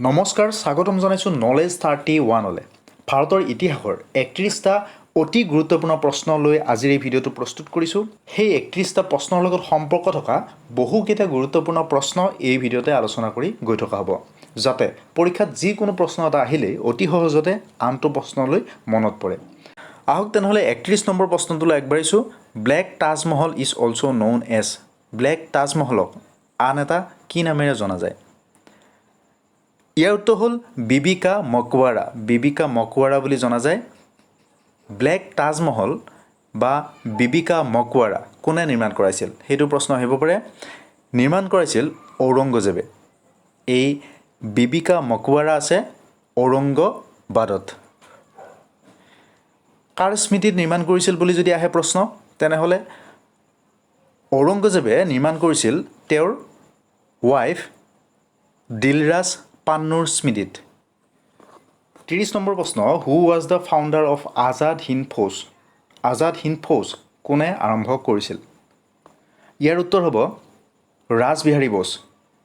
নমস্কাৰ, স্বাগতম জনাইছোঁ নলেজ 31লৈ। ভাৰতৰ ইতিহাসৰ 31টা অতি গুৰুত্বপূৰ্ণ প্ৰশ্ন লৈ আজিৰ এই ভিডিঅ'টো প্ৰস্তুত কৰিছোঁ। সেই 31টা প্ৰশ্নৰ লগত সম্পৰ্ক থকা বহুকেইটা গুৰুত্বপূৰ্ণ প্ৰশ্ন এই ভিডিঅ'তে আলোচনা কৰি গৈ থকা হ'ব, যাতে পৰীক্ষাত যিকোনো প্ৰশ্ন এটা আহিলেই অতি সহজতে আনটো প্ৰশ্নলৈ মনত পৰে। আহক তেনেহ'লে, 31 নম্বৰ প্ৰশ্নটোলৈ আগবাঢ়িছোঁ। Black Taj Mahal is also known as? Black তাজমহলক আন এটা কি নামেৰে জনা যায়? ইয়াৰ উত্তৰ হ'ল বিবিকা মকৱাৰা। বিবিকা মকৱাৰা বুলি জনা যায়। ব্লেক তাজমহল বা বিবিকা মকৱাৰা কোনে নিৰ্মাণ কৰাইছিল, সেইটো প্ৰশ্ন আহিব পাৰে। নিৰ্মাণ কৰাইছিল ঔৰংগজেবে। এই বিবিকা মকৱাৰা আছে ঔৰংগাবাদত। কাৰ স্মৃতিত নিৰ্মাণ কৰিছিল বুলি যদি আহে প্ৰশ্ন, তেনেহ'লে ঔৰংগজেবে নিৰ্মাণ কৰিছিল তেওঁৰ ৱাইফ দিলৰাজ পান্নুৰ স্মৃতিত। 30 নম্বৰ প্ৰশ্ন, Who was the founder of Azad Hind Fauj? Azad Hind ফৌজ কোনে আৰম্ভ কৰিছিল? ইয়াৰ উত্তৰ হ'ব ৰাজবিহাৰী বোস।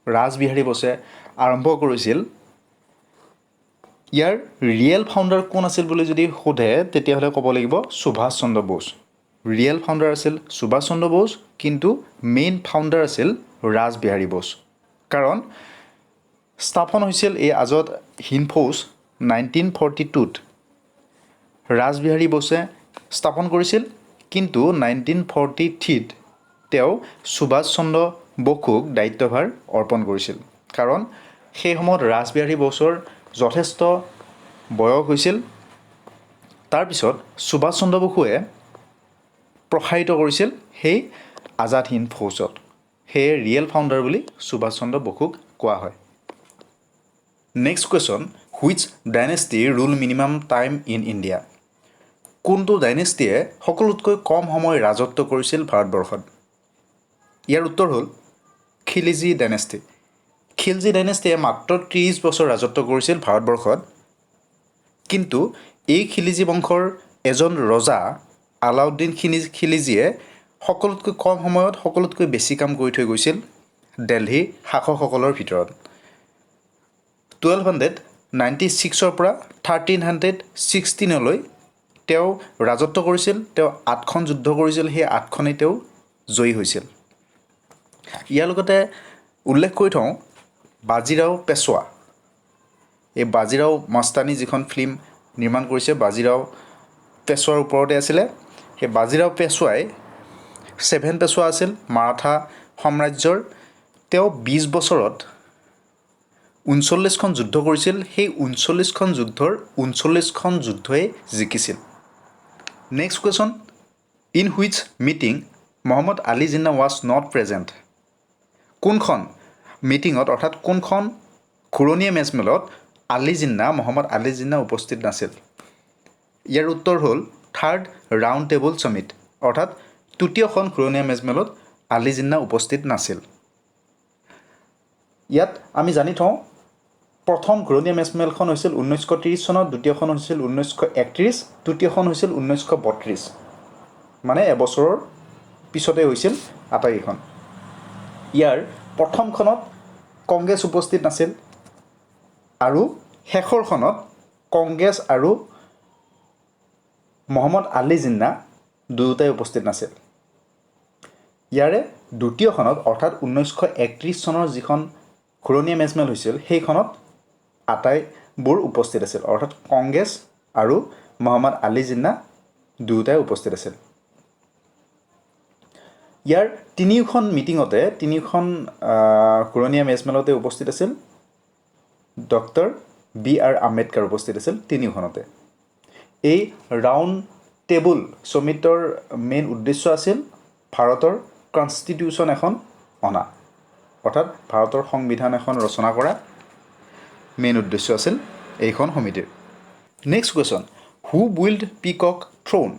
ৰাজবিহাৰী বোসে আৰম্ভ কৰিছিল। ইয়াৰ ৰিয়েল ফাউণ্ডাৰ কোন আছিল বুলি যদি সোধে, তেতিয়াহ'লে ক'ব লাগিব সুভাষ চন্দ্ৰ বোস। ৰিয়েল ফাউণ্ডাৰ আছিল সুভাষ চন্দ্ৰ বোস, কিন্তু মেইন ফাউণ্ডাৰ আছিল ৰাজবিহাৰী বোস। কাৰণ স্থাপন হৈছিল এই আজাদ হিন্দ ফৌজ 1942ত। ৰাজবিহাৰী বোসে স্থাপন কৰিছিল, কিন্তু 1943ত তেওঁ সুভাষ চন্দ্ৰ বসুক দায়িত্বভাৰ অৰ্পণ কৰিছিল। কাৰণ সেই সময়ত ৰাজবিহাৰী বোসৰ যথেষ্ট বয়স হৈছিল। তাৰপিছত সুভাষ চন্দ্ৰ বসুৱে প্ৰসাৰিত কৰিছিল সেই আজাদ হিন্দ ফৌজত। সেয়ে ৰিয়েল ফাউণ্ডাৰ বুলি সুভাষ চন্দ্ৰ বসুক কোৱা হয়। Next question, which dynasty rule minimum time in India? কোনটো ডাইনেষ্টিয়ে সকলোতকৈ কম সময় ৰাজত্ব কৰিছিল ভাৰতবৰ্ষত? ইয়াৰ উত্তৰ হ'ল খিলিজী ডাইনেষ্টি। খিলজী ডাইনেষ্টিয়ে মাত্ৰ 30 বছৰ ৰাজত্ব কৰিছিল ভাৰতবৰ্ষত। কিন্তু এই খিলিজী বংশৰ এজন ৰজা আলাউদ্দিন খিলিজীয়ে সকলোতকৈ কম সময়ত সকলোতকৈ বেছি কাম কৰি থৈ গৈছিল দেলহিৰ শাসকসকলৰ ভিতৰত। 1296ৰ পৰা 1316লৈ তেওঁ ৰাজত্ব কৰিছিল। তেওঁ আঠখন যুদ্ধ কৰিছিল, সেই আঠখনেই তেওঁ জয়ী হৈছিল। ইয়াৰ লগতে উল্লেখ কৰি থওঁ, বাজিৰাও পেছোৱা, এই বাজিৰাও মস্তানী যিখন ফিল্ম নিৰ্মাণ কৰিছে, বাজিৰাও পেছোৱাৰ ওপৰতে আছিলে। সেই বাজিৰাও পেছোৱাই ছেভেন পেছোৱা আছিল মাৰাঠা সাম্ৰাজ্যৰ। তেওঁ 20 বছৰত 39খন যুদ্ধ কৰিছিল। সেই 39খন যুদ্ধৰ 39খন যুদ্ধই জিকিছিল। Next question, in which meeting Mohammad Ali Jinnah was not present? কোনখন মিটিঙত, অৰ্থাৎ কোনখন ঘূৰণীয়া মেজমেলত আলী জিন্না, মহম্মদ আলী জিন্না উপস্থিত নাছিল? ইয়াৰ উত্তৰ হ'ল থাৰ্ড ৰাউণ্ড টেবুল ছামিট, অৰ্থাৎ তৃতীয়খন ঘূৰণীয়া মেজমেলত আলী জিন্না উপস্থিত নাছিল। ইয়াত আমি জানি থওঁ, প্ৰথম ঘূৰণীয়া মেজমেলখন হৈছিল 1930 চনত, দ্বিতীয়খন হৈছিল 1931, তৃতীয়খন হৈছিল 1932। মানে এবছৰৰ পিছতে হৈছিল আটাইকেইখন। ইয়াৰ প্ৰথমখনত কংগ্ৰেছ উপস্থিত নাছিল আৰু শেষৰখনত কংগ্ৰেছ আৰু মহম্মদ আলী জিন্না দুয়োটাই উপস্থিত নাছিল। ইয়াৰে দ্বিতীয়খনত, অৰ্থাৎ 1931 চনৰ যিখন ঘূৰণীয়া মেজমেল হৈছিল, সেইখনত আটাইবোৰ উপস্থিত আছিল, অৰ্থাৎ কংগ্ৰেছ আৰু মহম্মদ আলী জিন্না দুয়োটাই উপস্থিত আছিল। ইয়াৰ তিনিওখন মিটিঙতে, তিনিওখন ঘূৰণীয়া মেজমেলতে উপস্থিত আছিল ডক্টৰ বি আৰ আম্বেদকাৰ, উপস্থিত আছিল তিনিওখনতে। এই ৰাউণ্ড টেবুল ছমিটৰ মেইন উদ্দেশ্য আছিল ভাৰতৰ কনষ্টিটিউশ্যন এখন অনা, অৰ্থাৎ ভাৰতৰ সংবিধান এখন ৰচনা কৰা মেইন উদ্দেশ্য আছিল এইখন সমিতিৰ। Next question, who build Peacock Throne?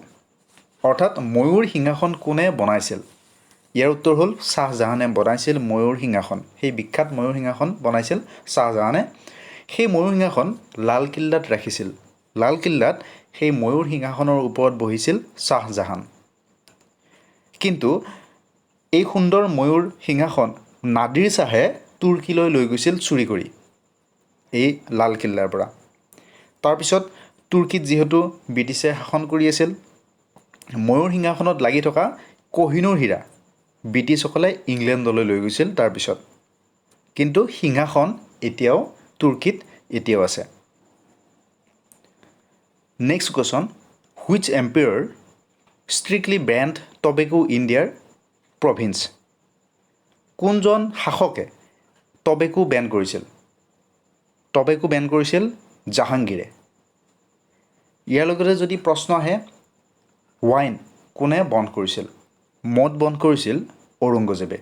অৰ্থাৎ ময়ূৰ সিংহাসন কোনে বনাইছিল? ইয়াৰ উত্তৰ হ'ল শ্বাহজাহানে বনাইছিল ময়ূৰ সিংহাসন। সেই বিখ্যাত ময়ূৰ সিংহাসন বনাইছিল শ্বাহজাহানে। সেই ময়ূৰ সিংহাসন লালকিল্লাত ৰাখিছিল। লালকিল্লাত সেই ময়ূৰ সিংহাসনৰ ওপৰত বহিছিল শ্বাহজাহান। কিন্তু এই সুন্দৰ ময়ূৰ সিংহাসন নাদিৰ শ্বাহে তুৰ্কীলৈ লৈ গৈছিল চুৰি কৰি। এই লালকিল্লাৰ পৰা। তাৰপিছত তুৰ্কীত যিহেতু ব্ৰিটিছে শাসন কৰি আছিল, ময়ূৰ সিংহাসনত লাগি থকা কহিনুৰ হীৰা ব্ৰিটিছসকলে ইংলেণ্ডলৈ লৈ গৈছিল তাৰপিছত, কিন্তু সিংহাসন এতিয়াও তুৰ্কীত এতিয়াও আছে। Next question, which emperor strictly banned tobacco in their province? কোনজন শাসকে টবেকো বেন কৰিছিল? টবেকো বেন কৰিছিল জাহাংগীৰে। ইয়াৰ লগতে যদি প্ৰশ্ন আহে, ৱাইন কোনে বন্ধ কৰিছিল? মদ বন্ধ কৰিছিল ঔৰংগজেবে।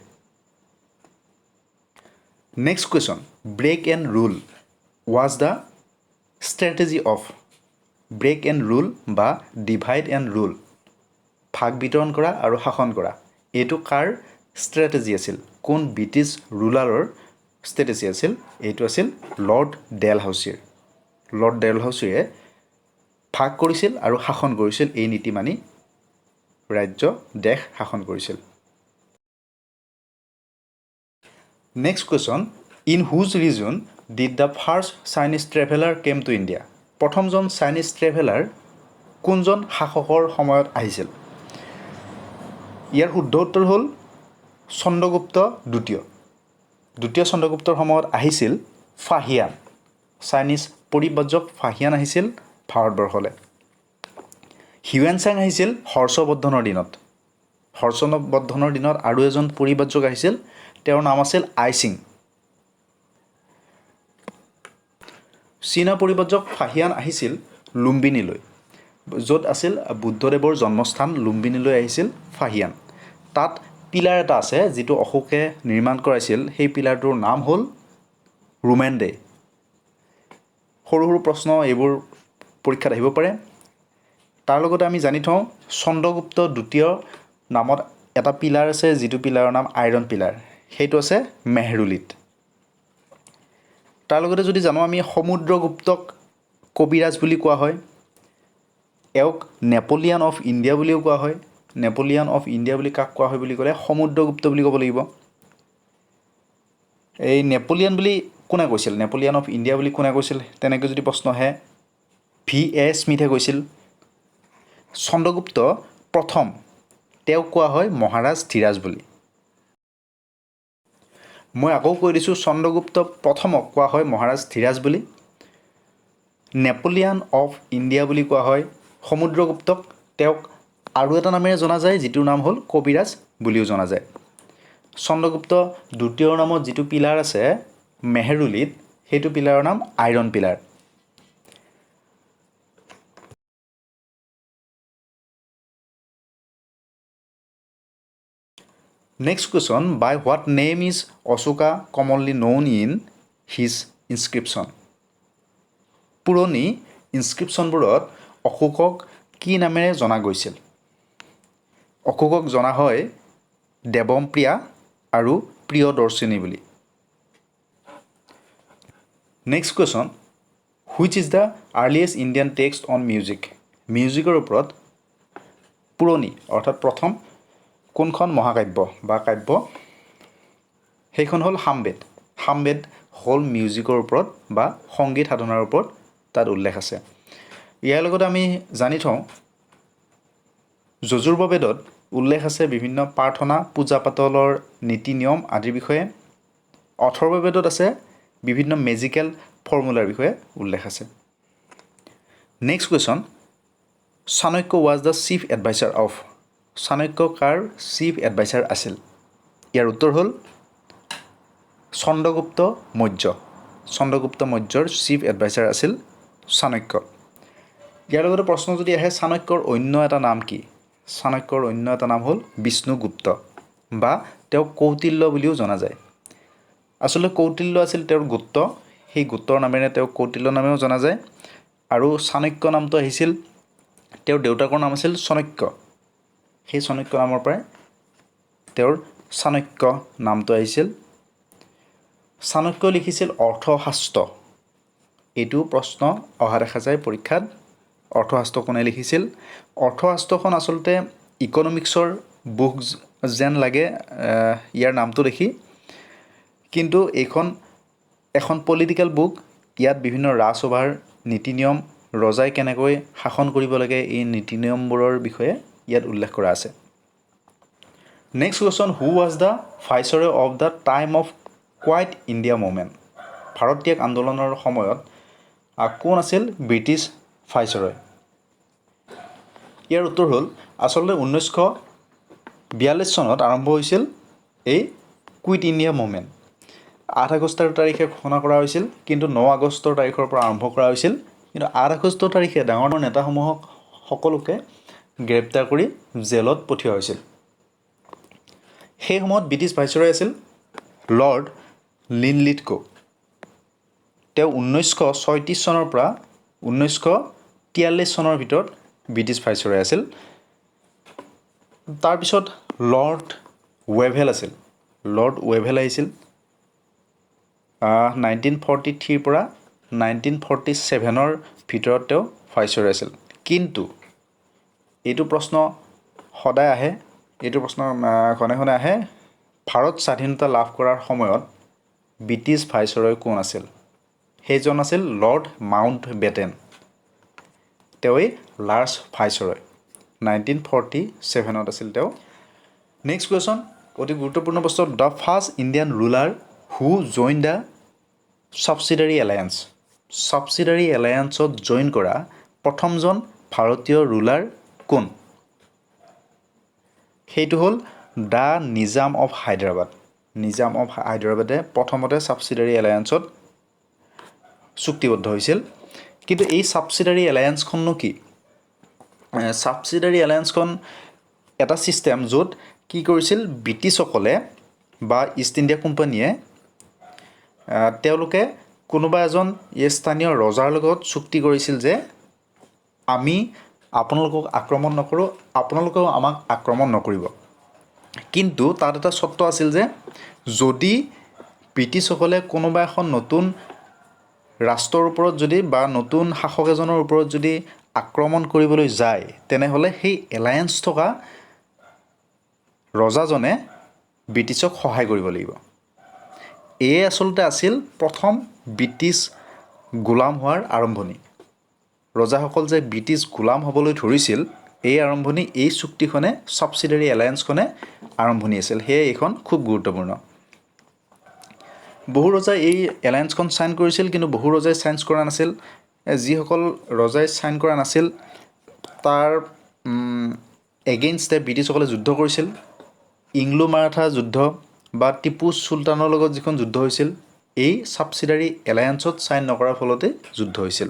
Next question, break and rule was the strategy of? Break and rule বা ডিভাইড এণ্ড ৰুল, ভাগ বিতৰণ কৰা আৰু শাসন কৰা, এইটো কাৰ ষ্ট্ৰেটেজি আছিল? কোন ব্ৰিটিছ ৰুলাৰৰ ষ্ট্ৰেটেজি আছিল? এইটো আছিল লৰ্ড ডেলহাউচিৰ। লৰ্ড ডেলহাউচিয়ে ভাগ কৰিছিল আৰু শাসন কৰিছিল, এই নীতি মানি ৰাজ্য দেশ শাসন কৰিছিল। Next question, in whose region did the first Chinese traveller came to India? প্ৰথমজন চাইনিজ ট্ৰেভেলাৰ কোনজন শাসকৰ সময়ত আহিছিল? ইয়াৰ শুদ্ধ উত্তৰ হ'ল চন্দ্ৰগুপ্ত দ্বিতীয়। দ্বিতীয় চন্দ্ৰগুপ্তৰ সময়ত আহিছিল ফাহিয়ান, চাইনিজ পৰিব্ৰাজক ফাহিয়ান আহিছিল ভাৰতবৰ্ষলৈ। হিউৱেন চাং আহিছিল হৰ্ষবৰ্ধনৰ দিনত। হৰ্ষবৰ্ধনৰ দিনত আৰু এজন পৰিব্ৰাজক আহিছিল, তেওঁৰ নাম আছিল আইচিং। চীনা পৰিব্ৰাজক ফাহিয়ান আহিছিল লুম্বিনীলৈ, য'ত আছিল বুদ্ধদেৱৰ জন্মস্থান লুম্বিনীলৈ আহিছিল ফাহিয়ান। তাত পিলাৰ এটা আছে যিটো অশোকে নিৰ্মাণ কৰাইছিল, সেই পিলাৰটোৰ নাম হ'ল ৰুমেণ্ডে। সৰু সৰু প্ৰশ্ন এইবোৰ পৰীক্ষাত আহিব পাৰে। তাৰ লগতে আমি জানি থওঁ চন্দ্ৰগুপ্ত দ্বিতীয় নামত এটা পিলাৰ আছে, যিটো পিলাৰৰ নাম আইৰণ পিলাৰ, সেইটো আছে মেহৰুলিত। তাৰ লগতে যদি জানো আমি সমুদ্ৰগুপ্তক কবিৰাজ বুলি কোৱা হয়, এওঁক নেপলিয়ান অফ ইণ্ডিয়া বুলিও কোৱা হয়। নেপলিয়ান অফ ইণ্ডিয়া বুলি কাক কোৱা হয় বুলি ক'লে সমুদ্ৰগুপ্ত বুলি ক'ব লাগিব। এই নেপলিয়ান বুলি কোনে কৈছিল? নেপলিয়ান অফ ইণ্ডিয়া বুলি কোনে কৈছিল? তেনেকৈ যদি প্ৰশ্ন আহে, ভি এ স্মিথে কৈছিল। চন্দ্ৰগুপ্ত প্ৰথম, তেওঁক কোৱা হয় মহাৰাজ ধীৰাজ বুলি। মই আকৌ কৈ দিছোঁ, চন্দ্ৰগুপ্ত প্ৰথমক কোৱা হয় মহাৰাজ ধীৰাজ বুলি। নেপলিয়ান অফ ইণ্ডিয়া বুলি কোৱা হয় সমুদ্ৰগুপ্তক। তেওঁক আৰু এটা নামেৰে জনা যায়, যিটোৰ নাম হ'ল কবিৰাজ বুলিও জনা যায়। চন্দ্ৰগুপ্ত দ্বিতীয়ৰ নামত যিটো পিলাৰ আছে মেহৰুলিত, সেইটো পিলাৰৰ নাম iron pillar. Next question, by what name is Ashoka commonly known in his inscription? পুৰণি ইনস্ক্ৰিপশ্যনবোৰত অশোকক কি নামেৰে জনা গৈছিল? অশোকক জনা হয় দেৱমপ্ৰিয়া আৰু প্ৰিয়দৰ্শিনী বুলি। Next question, which is the earliest Indian text on music? মিউজিকৰ ওপৰত পুৰণি অৰ্থাৎ প্ৰথম কোনখন মহাকাব্য বা কাব্য? সেইখন হ'ল সামবেদ। সামবেদ হ'ল মিউজিকৰ ওপৰত বা সংগীত সাধনাৰ ওপৰত তাত উল্লেখ আছে। ইয়াৰ লগতে আমি জানি থওঁ যজুৰ্বেদত উল্লেখ আছে বিভিন্ন প্ৰাৰ্থনা, পূজা পাতলৰ নীতি নিয়ম আদিৰ বিষয়ে। অথৰ্ববেদত আছে বিভিন্ন মেজিকেল ফৰ্মুলাৰ বিষয়ে উল্লেখ আছে। Next question, Chanakya was the chief adviser of? Chanakya car chief adviser আছিল? ইয়াৰ উত্তৰ হ'ল চন্দ্ৰগুপ্ত মৌৰ্য। চন্দ্ৰগুপ্ত মৌৰ্যৰ চিফ এডভাইচাৰ আছিল চাণক্য। ইয়াৰ লগতে প্ৰশ্ন যদি আহে, চাণক্যৰ অন্য এটা নাম কি? চাণক্যৰ অন্য এটা নাম হ'ল বিষ্ণুগুপ্ত বা তেওঁক কৌটিল্য বুলিও জনা যায়। আচলতে কৌটিল্য আছিল তেওঁৰ গোত্ৰ, সেই গোত্ৰৰ নামেৰে তেওঁক কৌটিল্য নামেও জনা যায়। আৰু চাণক্য নামটো আহিছিল, তেওঁৰ দেউতাকৰ নাম আছিল চণক্য, সেই চণক্য নামৰ পৰাই তেওঁৰ চাণক্য নামটো আহিছিল। চাণক্য লিখিছিল অৰ্থশাস্ত্ৰ। এইটো প্ৰশ্ন অহা দেখা যায় পৰীক্ষাত, অৰ্থশাস্ত্ৰ কোনে লিখিছিল? অৰ্থশাস্ত্ৰখন আচলতে ইকনমিক্সৰ বুক যেন লাগে ইয়াৰ নামটো দেখি, কিন্তু এইখন এখন পলিটিকেল বুক। ইয়াত বিভিন্ন ৰাজসভাৰ নীতি নিয়ম, ৰজাই কেনেকৈ শাসন কৰিব লাগে, এই নীতি নিয়মবোৰৰ বিষয়ে ইয়াত উল্লেখ কৰা আছে। Next question, who was the viceroy of the time of Quit India Movement? Bharat ত্যাগ আন্দোলনৰ সময়ত কোন আছিল ব্ৰিটিছ ভাইচৰয়? ইয়াৰ উত্তৰ হ'ল, আচলতে 1942 চনত আৰম্ভ হৈছিল এই কুইট ইণ্ডিয়া মুভমেণ্ট। 8 আগষ্টৰ তাৰিখে ঘোষণা কৰা হৈছিল, কিন্তু 9 আগষ্টৰ তাৰিখৰ পৰা আৰম্ভ কৰা হৈছিল। কিন্তু 8 আগষ্টৰ তাৰিখে ডাঙৰ ডাঙৰ নেতাসমূহক সকলোকে গ্ৰেপ্তাৰ কৰি জেলত পঠিওৱা হৈছিল। সেই সময়ত ব্ৰিটিছ ভাইচৰয় আছিল লৰ্ড লিনলিথগো। তেওঁ 1936 চনৰ পৰা 1943 চনৰ ভিতৰত ব্ৰিটিছ ভাইচৰয় আছিল। তাৰপিছত লৰ্ড ৱেভেল আছিল। লৰ্ড ৱেভেল আহিছিল 1943ৰ পৰা 1947ৰ ভিতৰত তেওঁ ভাইচৰয় আছিল। কিন্তু এইটো প্ৰশ্ন সদায় আহে, এইটো প্ৰশ্ন ঘনে ঘনে আহে, ভাৰত স্বাধীনতা লাভ কৰাৰ সময়ত ব্ৰিটিছ ভাইচৰয় কোন আছিল? সেইজন আছিল লৰ্ড মাউণ্ট বেটেন। তেওঁৱেই লাষ্ট ভাইচৰয়, 1947ত আছিল তেওঁ। নেক্সট কুৱেশ্যন, অতি গুৰুত্বপূৰ্ণ প্ৰশ্ন, the first Indian ruler who join the Subsidiary Alliance. Subsidiary এলায়েন্সত join কৰা প্ৰথমজন ভাৰতীয় ৰুলাৰ কোন? সেইটো হ'ল the Nizam of Hyderabad. Nizam of হায়দৰাবাদে প্ৰথমতে ছাবচিডাৰী এলায়েন্সত চুক্তিবদ্ধ হৈছিল। কিন্তু এই ছাবচিডাৰী এলায়েন্সখননো কি? ছাবচিডাৰী এলায়েন্সখন এটা ছিষ্টেম য'ত কি কৰিছিল ব্ৰিটিছসকলে বা ইষ্ট ইণ্ডিয়া কোম্পানীয়ে, তেওঁলোকে কোনোবা এজন এই স্থানীয় ৰজাৰ লগত চুক্তি কৰিছিল যে আমি আপোনালোকক আক্ৰমণ নকৰোঁ, আপোনালোকেও আমাক আক্ৰমণ নকৰিব। কিন্তু তাত এটা চৰ্ত আছিল যে যদি ব্ৰিটিছসকলে কোনোবা এখন নতুন ৰাষ্ট্ৰৰ ওপৰত যদি বা নতুন শাসক এজনৰ ওপৰত যদি আক্ৰমণ কৰিবলৈ যায়, তেনেহ'লে সেই এলায়েন্স থকা ৰজাজনে ব্ৰিটিছক সহায় কৰিব লাগিব। এয়ে আচলতে আছিল প্ৰথম ব্ৰিটিছ গোলাম হোৱাৰ আৰম্ভণি। ৰজাসকল যে ব্ৰিটিছ গোলাম হ'বলৈ ধৰিছিল, এই আৰম্ভণি এই চুক্তিখনে, ছাবচিডাৰী এলায়েন্সখনে আৰম্ভণি আছিল। সেয়ে এইখন খুব গুৰুত্বপূৰ্ণ। বহু ৰজাই এই এলায়েন্সখন চাইন কৰিছিল, কিন্তু বহু ৰজাই চাইন কৰা নাছিল। যিসকল ৰজাই চাইন কৰা নাছিল, তাৰ এগেইনষ্টে ব্ৰিটিছসকলে যুদ্ধ কৰিছিল। ইংলো মাৰাঠা যুদ্ধ বা টিপু চুলতানৰ লগত যিখন যুদ্ধ হৈছিল, এই ছাবচিডাৰী এলায়েন্সত চাইন নকৰাৰ ফলতেই যুদ্ধ হৈছিল।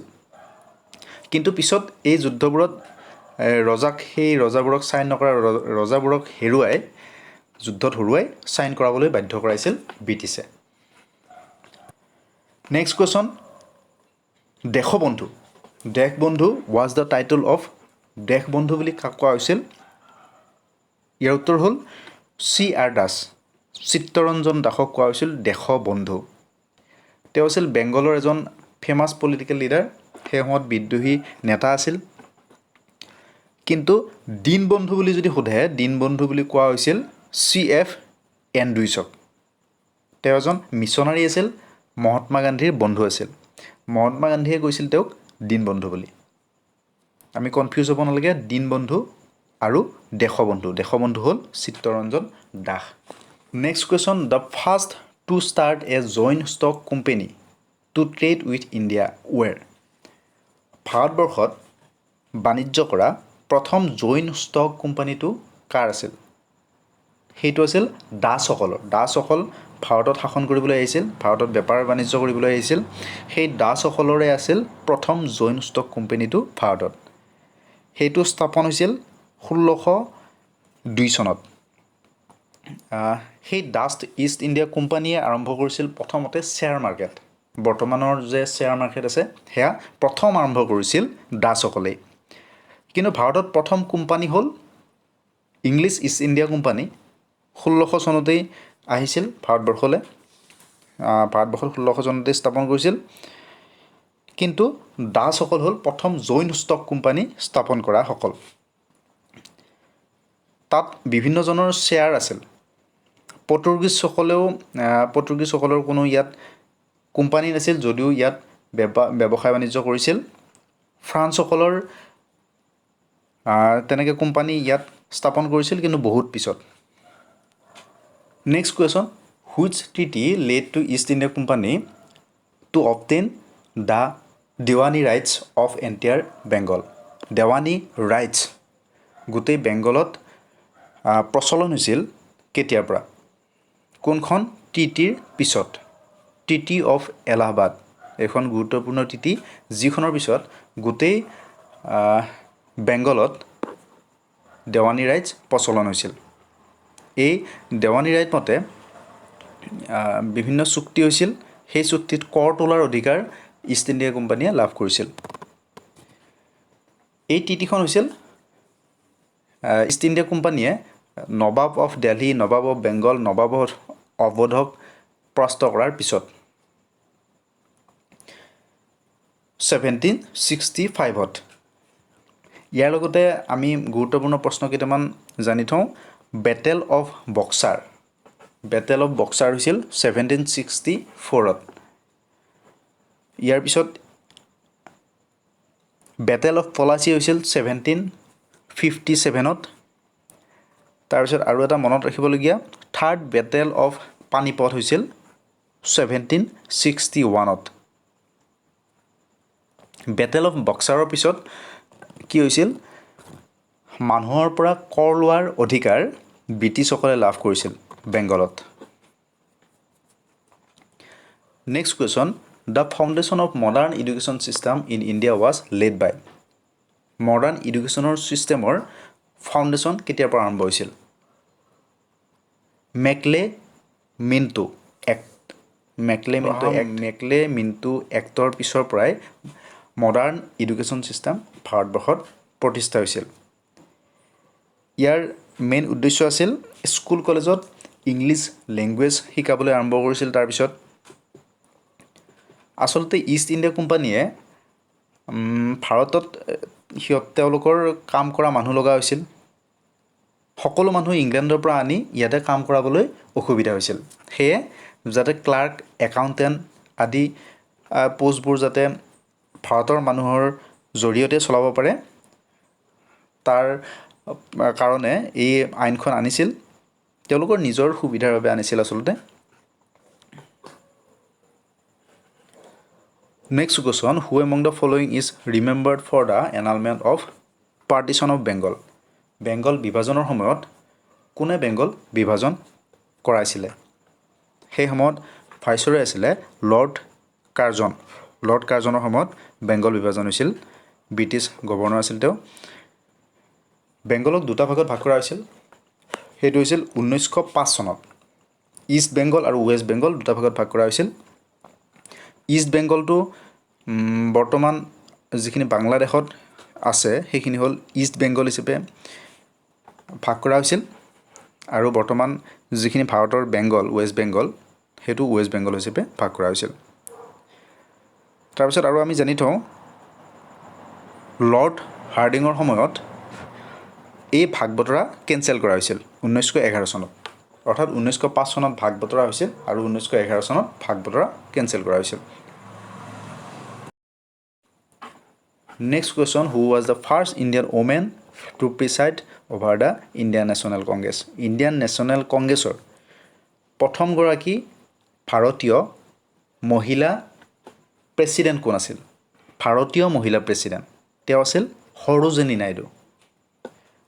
কিন্তু পিছত এই যুদ্ধবোৰত ৰজাক, সেই ৰজাবোৰক, চাইন নকৰা ৰজাবোৰক হেৰুৱাই, যুদ্ধত হৰুৱাই চাইন কৰাবলৈ বাধ্য কৰাইছিল ব্ৰিটিছে। Next question, Deshbandhu. Deshbandhu was the title of, Deshbandhu বুলি কাক কোৱা হৈছিল? ইয়াৰ উত্তৰ হ'ল চি আৰ দাস। চিত্তৰঞ্জন দাসক কোৱা হৈছিল দেশবন্ধু। তেওঁ আছিল বেংগলৰ এজন ফেমাছ পলিটিকেল লিডাৰ, সেই সময়ত বিদ্ৰোহী নেতা আছিল। কিন্তু দীনবন্ধু বুলি যদি সোধে, দীনবন্ধু বুলি কোৱা হৈছিল চি এফ এণ্ড্ৰুইছক। তেওঁ এজন মিছনাৰী আছিল, মহাত্মা গান্ধীৰ বন্ধু আছিল। মহাত্মা গান্ধীয়ে কৈছিল তেওঁক দীনবন্ধু বুলি। আমি কনফিউজ হ'ব নালাগে দীনবন্ধু আৰু দেশবন্ধু। দেশবন্ধু হ'ল Chittaranjan Das. Next question, the first to start a joint stock company to trade with India were? ভাৰতবৰ্ষত বাণিজ্য কৰা প্ৰথম জইণ্ট ষ্টক কোম্পানীটো কাৰ আছিল? সেইটো আছিল ডাচসকলৰ। ডাচসকল ভাৰতত শাসন কৰিবলৈ আহিছিল, ভাৰতত বেপাৰ বাণিজ্য কৰিবলৈ আহিছিল। সেই ডাচসকলৰে আছিল প্ৰথম জইণ্ট ষ্টক কোম্পানীটো ভাৰতত। সেইটো স্থাপন হৈছিল 1602 চনত। সেই ডাচ ইষ্ট ইণ্ডিয়া কোম্পানীয়ে আৰম্ভ কৰিছিল প্ৰথমতে শ্বেয়াৰ মাৰ্কেট। বৰ্তমানৰ যে শ্বেয়াৰ মাৰ্কেট আছে, সেয়া প্ৰথম আৰম্ভ কৰিছিল ডাচসকলেই। কিন্তু ভাৰতত প্ৰথম কোম্পানী হ'ল ইংলিছ ইষ্ট ইণ্ডিয়া কোম্পানী। 1600 চনতেই আহিছিল ভাৰতবৰ্ষলৈ। ভাৰতবৰ্ষত 1600 চনতেই স্থাপন কৰিছিল। কিন্তু ডাচসকল হ'ল প্ৰথম জইণ্ট ষ্টক কোম্পানী স্থাপন কৰাসকল। তাত বিভিন্নজনৰ শ্বেয়াৰ আছিল। পৰ্তুগীজসকলেও, পৰ্তুগীজসকলৰ কোনো ইয়াত কোম্পানী নাছিল যদিও ইয়াত ব্যৱসায় বাণিজ্য কৰিছিল। ফ্ৰান্সসকলৰ তেনেকৈ কোম্পানী ইয়াত স্থাপন কৰিছিল, কিন্তু বহুত পিছত। Next question, which treaty led to East India Company to obtain the Diwani rights of entire Bengal? Diwani rights গোটেই বেংগলত প্ৰচলন হৈছিল কেতিয়াৰ পৰা, কোনখন ট্ৰিটিৰ পিছত? ট্ৰিটি অফ এলাহাবাদ, এইখন গুৰুত্বপূৰ্ণ ট্ৰিটি, যিখনৰ পিছত গোটেই বেংগলত দেৱানী ৰাইটছ প্ৰচলন হৈছিল। এই দেৱানী ৰাইট মতে বিভিন্ন চুক্তি হৈছিল। সেই চুক্তিত কৰ তোলাৰ অধিকাৰ ইষ্ট ইণ্ডিয়া কোম্পানীয়ে লাভ কৰিছিল। এই ট্ৰিটিখন হৈছিল ইষ্ট ইণ্ডিয়া কোম্পানীয়ে Nawab of Delhi, Nawab of Bengal, Nawab of অৱধক পৰাস্ত কৰাৰ পিছত 1765ত। ইয়াৰ লগতে আমি গুৰুত্বপূৰ্ণ প্ৰশ্ন কেইটামান জানি থওঁ। Battle of Buxar, battle of Buxar হৈছিল 1764ত। ইয়াৰ পিছত বেটেল অফ পলাচী হৈছিল 1757ত। তাৰপিছত আৰু এটা মনত ৰাখিবলগীয়া, থাৰ্ড বেটেল অফ পানীপথ হৈছিল 1761ত। বেটেল অফ বক্সাৰৰ পিছত কি হৈছিল? মানুহৰ পৰা কৰ লোৱাৰ অধিকাৰ ব্ৰিটিছসকলে লাভ কৰিছিল বেংগলত। Next question, the foundation of modern education system in India was laid by? Modern এডুকেশ্যনৰ ছিষ্টেমৰ foundation কেতিয়াৰ পৰা আৰম্ভ হৈছিল? Macaulay Minto Act, Macaulay Minto Act, Macaulay Minto actor পিছৰ পৰাই মডাৰ্ণ এডুকেশ্যন ছিষ্টেম ভাৰতবৰ্ষত প্ৰতিষ্ঠা হৈছিল। ইয়াৰ মেইন উদ্দেশ্য আছিল স্কুল কলেজত ইংলিছ লেংগুৱেজ শিকাবলৈ আৰম্ভ কৰিছিল। তাৰপিছত আচলতে ইষ্ট ইণ্ডিয়া কোম্পানীয়ে ভাৰতত তেওঁলোকৰ কাম কৰা মানুহ লগা হৈছিল। সকলো মানুহ ইংলেণ্ডৰ পৰা আনি ইয়াতে কাম কৰাবলৈ অসুবিধা হৈছিল। সেয়ে যাতে ক্লাৰ্ক, একাউণ্টেণ্ট আদি পষ্টবোৰ যাতে ভাৰতৰ মানুহৰ জৰিয়তে চলাব পাৰে, তাৰ কাৰণে এই আইনখন আনিছিল। তেওঁলোকৰ নিজৰ সুবিধাৰ বাবে আনিছিল আচলতে। Next question, who among the following is remembered for the annulment of partition of Bengal? Bengal বিভাজনৰ সময়ত কোনে বেংগল বিভাজন কৰাইছিলে? সেই সময়ত ভাইচৰয় আছিলে লৰ্ড কাৰ্জন। লৰ্ড কাৰ্জনৰ সময়ত বেংগল বিভাজন হৈছিল। ব্ৰিটিছ গভৰ্ণৰ আছিল তেওঁ। বেংগলক দুটা ভাগত ভাগ কৰা হৈছিল। সেইটো হৈছিল 1905 চনত। ইষ্ট বেংগল আৰু ৱেষ্ট বেংগল দুটা ভাগত ভাগ কৰা হৈছিল। ইষ্ট বেংগলটো বৰ্তমান যিখিনি বাংলাদেশত আছে সেইখিনি হ'ল ইষ্ট বেংগল হিচাপে ভাগ কৰা হৈছিল, আৰু বৰ্তমান যিখিনি ভাৰতৰ বেংগল, ৱেষ্ট বেংগল, সেইটো ৱেষ্ট বেংগল হিচাপে ভাগ কৰা হৈছিল। তাৰপিছত আৰু আমি জানি থওঁ, লৰ্ড হাৰ্ডিঙৰ সময়ত এই ভাগ বতৰা কেঞ্চেল কৰা হৈছিল 1911 চনত। অৰ্থাৎ 1905 চনত ভাগ বতৰা হৈছিল আৰু 1911 চনত ভাগ বতৰা কেঞ্চেল কৰা হৈছিল। Next question, who was the first Indian women to preside over the Indian National Congress? Indian National কংগ্ৰেছৰ প্ৰথমগৰাকী ভাৰতীয় মহিলা প্ৰেছিডেণ্ট কোন আছিল? ভাৰতীয় মহিলা প্ৰেছিডেণ্ট তেওঁ আছিল সৰোজিনী নাইডু।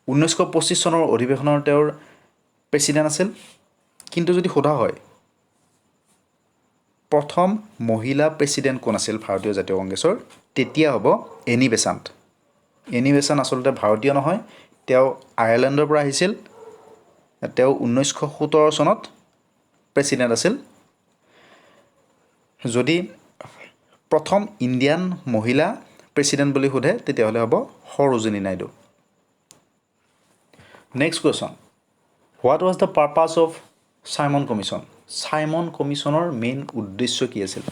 1925 চনৰ অধিৱেশনৰ তেওঁৰ প্ৰেছিডেণ্ট আছিল। কিন্তু যদি সোধা হয় প্ৰথম মহিলা প্ৰেছিডেণ্ট কোন আছিল ভাৰতীয় জাতীয় কংগ্ৰেছৰ, তেতিয়া হ'ব এনি বেছাণ্ট। এনি বেছাণ্ট আচলতে ভাৰতীয় নহয়, তেওঁ আয়াৰলেণ্ডৰ পৰা আহিছিল। তেওঁ 1917 চনত প্ৰেছিডেণ্ট আছিল। যদি প্ৰথম ইণ্ডিয়ান মহিলা প্ৰেছিডেণ্ট বুলি সোধে তেতিয়াহ'লে হ'ব Sarojini Naidu. Next question, what was the purpose of Simon Commission? Simon কমিশ্যনৰ main উদ্দেশ্য কি আছিল?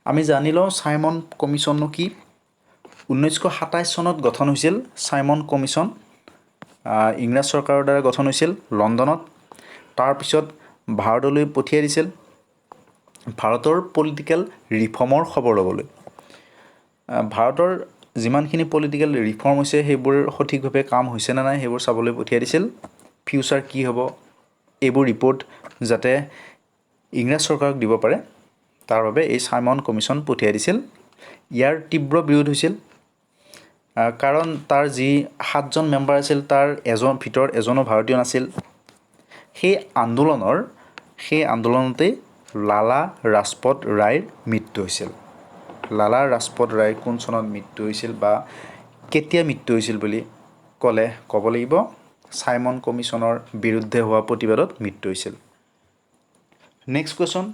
আমি জানি লওঁ চাইমন কমিশ্যননো কি। 1927 চনত গঠন হৈছিল চাইমন কমিশ্যন। ইংৰাজ চৰকাৰৰ দ্বাৰা গঠন হৈছিল লণ্ডনত। তাৰপিছত ভাৰতলৈ পঠিয়াই দিছিল। ভাৰতৰ পলিটিকেল ৰিফৰ্মৰ খবৰ ল'বলৈ। ভাৰতৰ যিমানখিনি পলিটিকেল ৰিফৰ্ম হৈছে, সেইবোৰ সঠিকভাৱে কাম হৈছে নে নাই, সেইবোৰ চাবলৈ পঠিয়াই দিছিল। ফিউচাৰ কি হ'ব, এইবোৰ ৰিপৰ্ট যাতে ইংৰাজ চৰকাৰক দিব পাৰে, তাৰ বাবে এই চাইমন কমিশ্যন পঠিয়াই দিছিল। ইয়াৰ তীব্ৰ বিৰোধ হৈছিল, কাৰণ তাৰ যি সাতজন মেম্বাৰ আছিল, তাৰ ভিতৰত এজনো ভাৰতীয় নাছিল। সেই আন্দোলনতেই লালা ৰাজপত ৰায়ৰ মৃত্যু হৈছিল। লালা ৰাজপত ৰায়ৰ কোন চনত মৃত্যু হৈছিল বা কেতিয়া মৃত্যু হৈছিল বুলি ক'লে ক'ব লাগিব, চাইমন কমিশ্যনৰ বিৰুদ্ধে হোৱা প্ৰতিবাদত মৃত্যু হৈছিল। Next question,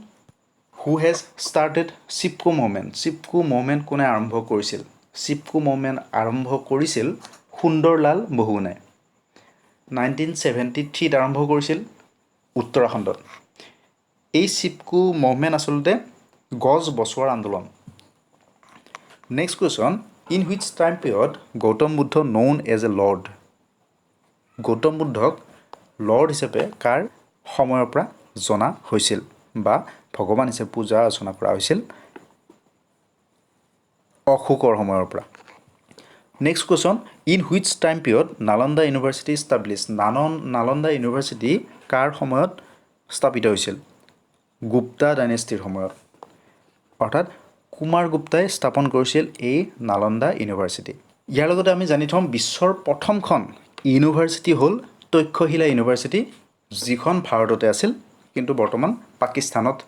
who has started Chipko movement? Chipko movement কোনে আৰম্ভ কৰিছিল? চিপকো মুভমেণ্ট আৰম্ভ কৰিছিল সুন্দৰলাল বহুগুণাই। 1973ত আৰম্ভ কৰিছিল উত্তৰাখণ্ডত। এই চিপকো মুভমেণ্ট আচলতে গছ বচোৱাৰ আন্দোলন। Next question, in which time period Gautam Buddha known as a lord? Gautam বুদ্ধক লৰ্ড হিচাপে কাৰ সময়ৰ পৰা জনা হৈছিল বা ভগৱান হিচাপে পূজা অৰ্চনা কৰা হৈছিল? অশোকৰ সময়ৰ পৰা। Next question, in which time period Nalanda University establish? Nalanda university কাৰ সময়ত স্থাপিত হৈছিল? গুপ্তা ডাইনেষ্টিৰ সময়ত, অৰ্থাৎ কুমাৰ গুপ্তাই স্থাপন কৰিছিল এই নালন্দা ইউনিভাৰ্চিটি। ইয়াৰ লগতে আমি জানি থওঁ, বিশ্বৰ প্ৰথমখন ইউনিভাৰ্চিটি হ'ল তক্ষশিলা ইউনিভাৰ্চিটি, যিখন ভাৰততে আছিল কিন্তু বৰ্তমান পাকিস্তানত।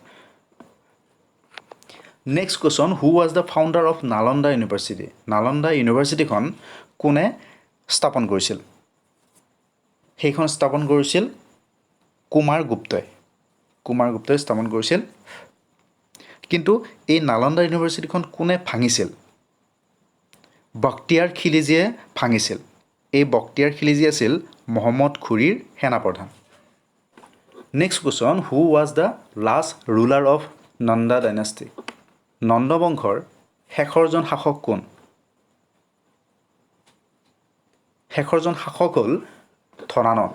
Next question, who was the founder of Nalanda University? Nalanda ইউনিভাৰ্চিটিখন কোনে স্থাপন কৰিছিল? সেইখন স্থাপন কৰিছিল কুমাৰ গুপ্তই। কুমাৰ গুপ্তই স্থাপন কৰিছিল। কিন্তু এই নালন্দা ইউনিভাৰ্চিটিখন কোনে ভাঙিছিল? বক্তিয়াৰ খিলিজীয়ে ভাঙিছিল। এই বক্তিয়াৰ খিলিজী আছিল Mohammad ঘুৰীৰ সেনাপ্ৰধান। Next question, who was the last ruler of Nanda dynasty? নন্দবংশৰ শেষৰজন শাসক কোন? শেষৰজন শাসক হ'ল ধনানন্দ।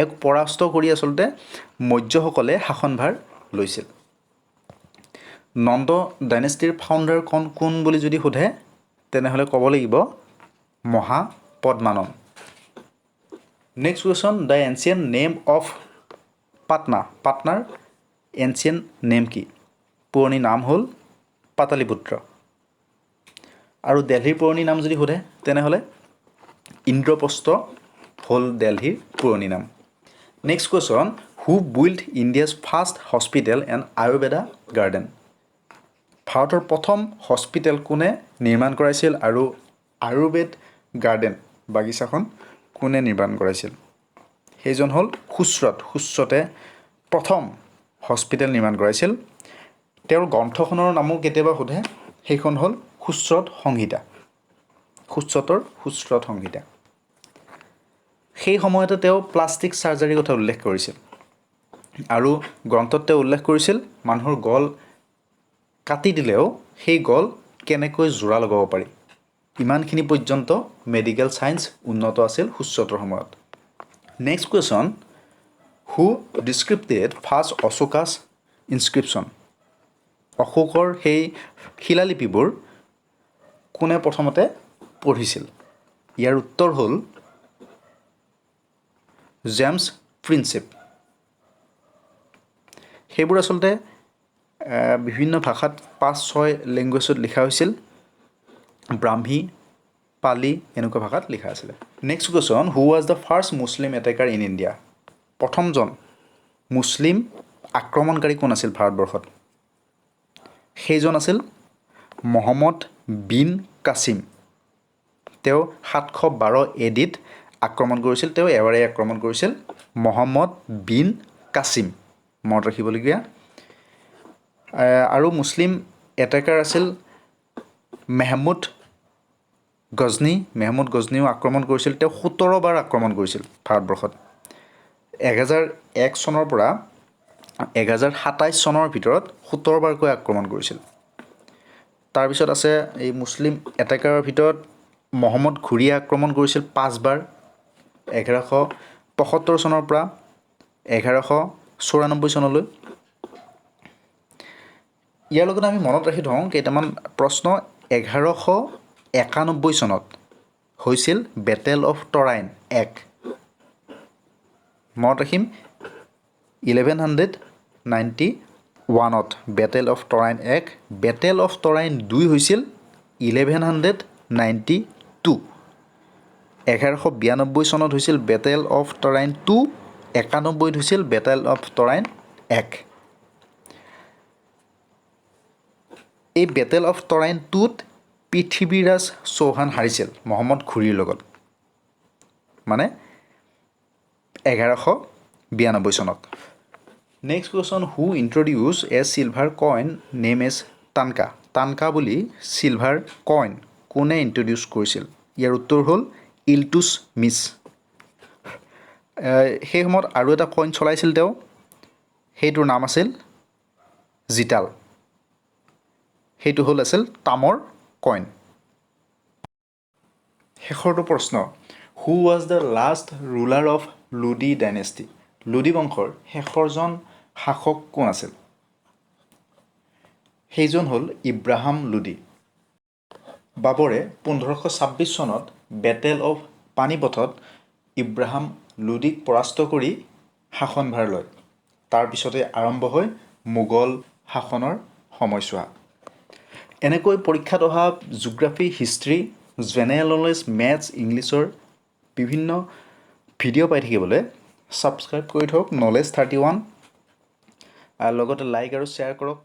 এক পৰাস্ত কৰি আচলতে মৌৰ্যসকলে শাসনভাৰ লৈছিল। নন্দ ডাইনেষ্টিৰ ফাউণ্ডাৰ কোন কোন বুলি যদি সোধে, তেনেহ'লে ক'ব লাগিব Mahapadmananda. Next question, the ancient name of Patna. পাটনাৰ এনচিয়েণ্ট নেম কি? পুৰণি নাম হ'ল পাটালিপুত্ৰ। আৰু দেলহিৰ পুৰণি নাম যদি সোধে, তেনেহ'লে ইন্দ্ৰপ্ৰস্থ হ'ল দেলহিৰ পুৰণি নাম। Next question, who build India's first hospital and Ayurveda garden? ভাৰতৰ প্ৰথম হস্পিটেল কোনে নিৰ্মাণ কৰাইছিল আৰু আয়ুৰ্বেদ গাৰ্ডেন বাগিচাখন কোনে নিৰ্মাণ কৰাইছিল? সেইজন হ'ল সুশ্ৰুত। সুশ্ৰুতে প্ৰথম হস্পিটেল নিৰ্মাণ কৰাইছিল। তেওঁৰ গ্ৰন্থখনৰ নামো কেতিয়াবা সোধে, সেইখন হ'ল সুশ্ৰুত সংহিতা। সুশ্ৰুতৰ সুশ্ৰুত সংহিতা। সেই সময়তে তেওঁ প্লাষ্টিক চাৰ্জাৰীৰ কথা উল্লেখ কৰিছিল আৰু গ্ৰন্থত তেওঁ উল্লেখ কৰিছিল, মানুহৰ গল কাটি দিলেও সেই গল কেনেকৈ জোৰা লগাব পাৰি। ইমানখিনি পৰ্যন্ত মেডিকেল ছায়েন্স উন্নত আছিল সুশ্ৰুতৰ সময়ত। Next question, who decrypted first Ashoka's inscription? অশোকৰ সেই শিলালিপিবোৰ কোনে প্ৰথমতে পঢ়িছিল? ইয়াৰ উত্তৰ হ'ল জেমছ প্ৰিন্সেপ। সেইবোৰ আচলতে বিভিন্ন ভাষাত, পাঁচ ছয় লেংগুৱেজত লিখা হৈছিল। ব্ৰাহ্মী, পালি এনেকুৱা ভাষাত লিখা আছিলে। Next question, who was the first Muslim attacker in India? প্ৰথমজন মুছলিম আক্ৰমণকাৰী কোন আছিল ভাৰতবৰ্ষত? সেইজন আছিল মহম্মদ বিন কাছিম। তেওঁ 712 এডিত আক্ৰমণ কৰিছিল। তেওঁ এবাৰেই আক্ৰমণ কৰিছিল, মহম্মদ বিন কাছিম, মনত ৰাখিবলগীয়া। আৰু মুছলিম এটেকাৰ আছিল মেহমুদ গজনী। মেহমুদ গজনীও আক্ৰমণ কৰিছিল। তেওঁ 17 বাৰ আক্ৰমণ কৰিছিল ভাৰতবৰ্ষত। 1001 চনৰ পৰা 1027 চনৰ ভিতৰত 17 বাৰকৈ আক্ৰমণ কৰিছিল। তাৰপিছত আছে এই মুছলিম এটেকাৰৰ ভিতৰত মহম্মদ ঘুৰীয়ে আক্ৰমণ কৰিছিল পাঁচবাৰ, 1175 চনৰ পৰা 1194 চনলৈ। ইয়াৰ লগত আমি মনত ৰাখি থওঁ কেইটামান প্ৰশ্ন। 1191 চনত হৈছিল বেটেল অফ তৰাইন এক। মনত ৰাখিম, 1191ত বেটেল অফ তৰাইন এক। বেটেল অফ তৰাইন দুই হৈছিল 1192। 1192 চনত হৈছিল বেটেল অফ তৰাইন টু, 91ত হৈছিল বেটেল অফ তৰাইন এক। এই বেটেল অফ তৰাইন টুত পৃথিৱীৰাজ চৌহান হাৰিছিল মহম্মদ ঘুৰীৰ লগত, মানে 1192 চনত। Next question, who introduce a silver coin name as tanka? Tanka বুলি চিলভাৰ কইন কোনে ইণ্ট্ৰডিউচ কৰিছিল? ইয়াৰ উত্তৰ হ'ল ইলটুটমিছ। সেই সময়ত আৰু এটা কইন চলাইছিল তেওঁ, সেইটোৰ নাম আছিল জিতাল। সেইটো হ'ল আছিল তামৰ কইন। শেষৰটো প্ৰশ্ন, who was the last ruler of Lodi dynasty? Lodi বংশৰ শেষৰজন শাসক কোন আছিল? সেইজন হ'ল ইব্ৰাহাম লোডি। বাবৰে 1526 চনত বেটেল অফ পানিপথত ইব্ৰাহাম লোডিক পৰাস্ত কৰি শাসনভাৰ লয়। তাৰপিছতে আৰম্ভ হয় মোগল শাসনৰ সময়ছোৱা। এনেকৈ পৰীক্ষাত অহা geography, history, general knowledge, maths, ইংলিছৰ বিভিন্ন ভিডিঅ' পাই থাকিবলৈ ছাবস্ক্ৰাইব কৰি থওক নলেজ 31, আৰু লগতে লাইক আৰু শ্বেয়াৰ কৰক।